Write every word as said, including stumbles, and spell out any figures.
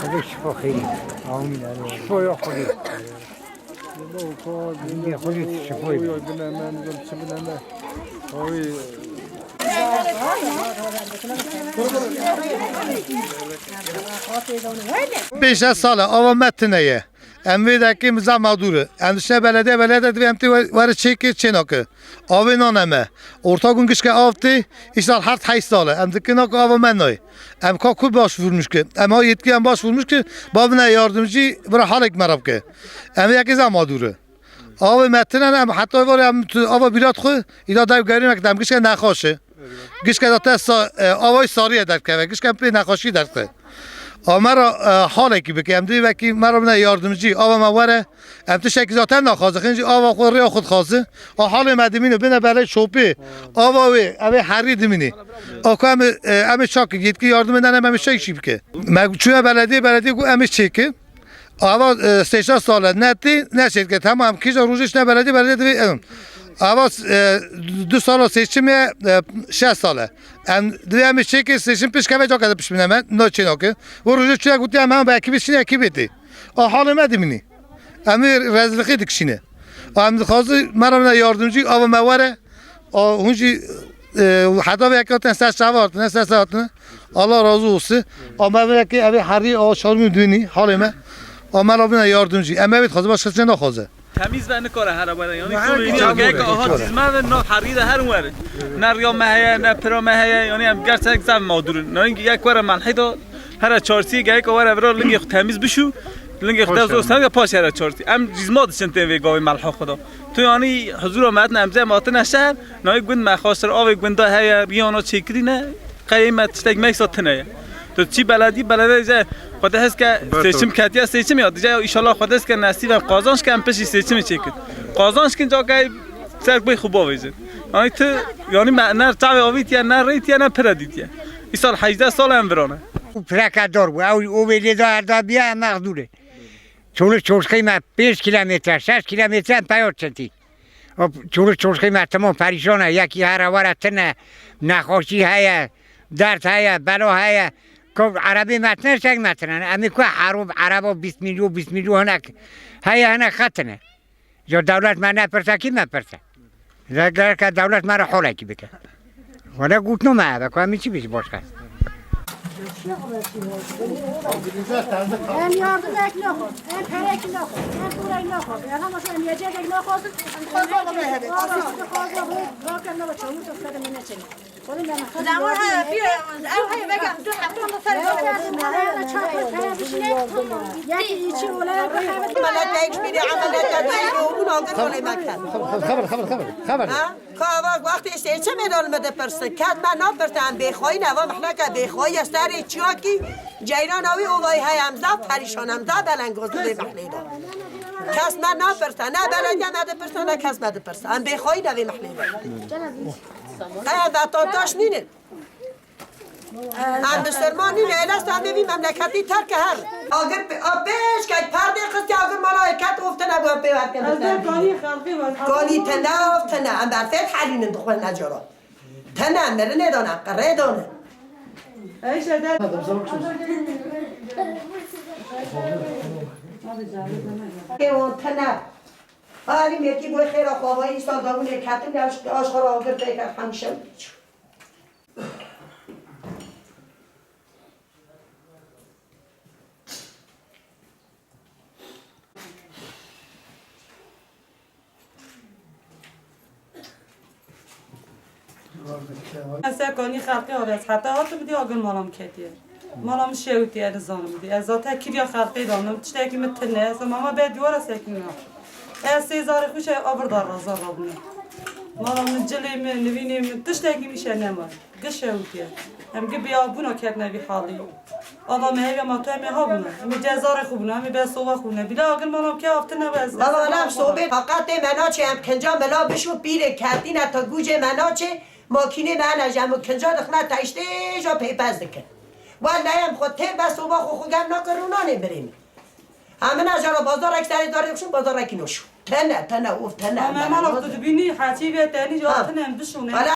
Hadi şifa xeyrî. Amin. Şifa ya Xwedê. Xwedê şifa. Pênc şeş sal e, ava me tune ye. Em vê dekê zehma dûr e. Em dişine belediye, belediye divê em tê we-, were çêkê, çê nake. Avê nane me. Orta Gun gişke av tê, îsal heft heşt sal e. Em dikin nake ava me nayê. Em ka ku başvurmuş ki. Em ha yetkî em başvurmuş ki, ba bine yardımcı, bira halek me re bike. Em yekê zehma dûr e. Avê me tine ne, em heta var em tu ava bîrat xwe, îda dev gerînek dem gişke nexaş e. Gişke da te sa-, e, avay sarî ye derkeve, gişke pê nexaşî derkeve. A me ra, e, halekî bike, em divê wekî me ra bine yardımcı, ava me were, em tiştekî zaten naxwaze, xêncî ava xwe, rêya xwe dixwaze. A halê me dimîne, bine belê şopê, ava wê, ev ê herî dimîne. A ku em, e, em ê çak, yetkî yardımê dene, em ê çek şî bike. Me çûye belediye, belediye ku em ê çêke. Ava, e, sê şeş sal e, ne tê, ne şêrke. Hema em kîja rojê çine belediye, belediye divê, e, ava, e, du sala seçim e, e, şeş sal e. Em divê em ê çêkê seçim pişkeve cake de pişmine me, no çê nake. O rojê çûye gotiye em hema bi ekîbê çine, ekîbê tê. A halê me dimînî. Em ê rezilixê dikişîne. Em dixwaze me re bine yardımcı, ava me were. A, hûn jî, e, heta vê yekê hatine ser çava hatine, ser ser hatine. Allah razı olsun. A me vê yekê evê herî a şarmî dûnî, halê me. A me re bine yardımcı. Em evê dixwaze, başka çi naxwaze. Temiz ve nikare here were. Yani Ve tu her bînî çamur geyka e, aha çamur e. Cizme ve nav herî de her were. Ne riya me heye, ne pira me heye. Yani em gerçek zef mağdurin. Yani yek were melhê de here çarşî geyka were vira lingê xwe temiz bişû. Lingê xwe Hoş zor geldin. Ser ya paş here çarşî. Em cizma diçin tên vê gavê melha xwe de. Tu yanî huzura me hatine, em zem hatine şehr, nayê gund me xweştir, avê gunda heye, riyana çêkirî ne, qeyê me tiştek me îsa tune ye. Tu çî beledî, belediye dije, Xwedê hez ke Berto. Seçim ketiye seçim ya, dije ya, înşallah Xwedê hez ke nesîb em qazanç ke em piştî seçimê çêkin. Qazanç kin ca ke ser bê xwe bavêjin. Yanî tu, yanî me ne çavê avîtiye, ne rêtiye, ne pire dîtiye. Îsal hejdeh sal em virane. Û pireke dor bû, ew û vê lê da erda biya, em mexdûr e. Çoluk çolukê me pênc kilometre, şeş kilometre em peya çentî. O çoluk çolukê me temam perîşan e, yekî here were tine, nexweşî heye, derd heye, bela heye. Ku erebê me tine, şek me tine. Em ê ku herob, ereba bîst milyon, bîst milyon hinek heye, hinek xetine. Ya dewlet me nepirse, kî me pirse? Gereke dewlet me re holekî bike. Wele gotno me eve, ku em ê çi bêjî başka? Em yardım ek naxwazin, em perek naxwazin, em pulek naxwazin. Em hema em yecek ek naxwazin. Em xwaza bixwazin, bixwazin, bixwazin, bixwazin, çamur da sede min neçin. Zaman haya, bir, ev haya, belki tu hafta mı sarı. Mala tek bir ameliyat yapıyor, bunu aldım, öyle mekan. Xeber, xeber, xeber, xeber. Ha? Ka ava wextê seçimê de li me dipirsin. Kes me napirse, em bêxwayî ne, ava mihleke bêxwayî ye serê çiyakî, ceyrana wî ovayî heye, em zaf perîşan, em zaf belengaz li vê mihlê de. Kes me napirse, ne belediye me dipirse, ne kes me dipirse. Em bêxwayî ne vê mihlê de. Em vatandaş nînin. Em misilman nîne, êlesta em ê vî memleketî terke her. Agir pe-, a pêşkek perdê xistiye, agir mala ê ket, of tine bû, em pê ve dikin. Ez de kanî xelqî ve. Kanî tine, of tine, em berfê dihelînin dixwin necara. Tine, mirinê dane, qirê dane. Eyşe de. Ê wan tine. Halî mêrkî boy xêra xwavayî, îsal dawinê ketin, ya aşxara agir pêker hemîşe. Ez sekanî xelqê avêt, heta hatim dî agir mala min ketiye. Mala min şewitiye, nizanim dî. Ez zaten kiriya xelqê danim, tiştekî min tune, ez mama bê dîwara sekîna. Ez sê zarê xwe şey abir da raza rabûne. Mala min, cilê min, nivînê min, tiştekî min şe nema. Gi şewitiye. Em gi bêavbûna ketine vî halî. Ava me hevya ma tu em ê habûna. Em ê cezarê xwe bûna, em ê be sova xwe bûna. Bila agir mala ke haftine be ez. Baba, ez lam sobê taqatê me naçê, em kinca mila bişû pîrê ketîne ta gûcê me naçê, makînê me hene ji em û kinca dixine teştê ja pêpez dikin. Wellay em xwe têr be soba xwe xwe germ nakin rûnanê birê min. Em min jara bazarek serê darê xwe bazarek noş. Tene, tene, of, tene. Ama mala tu dibînî, heçî ve tenî ja tine em bişûne.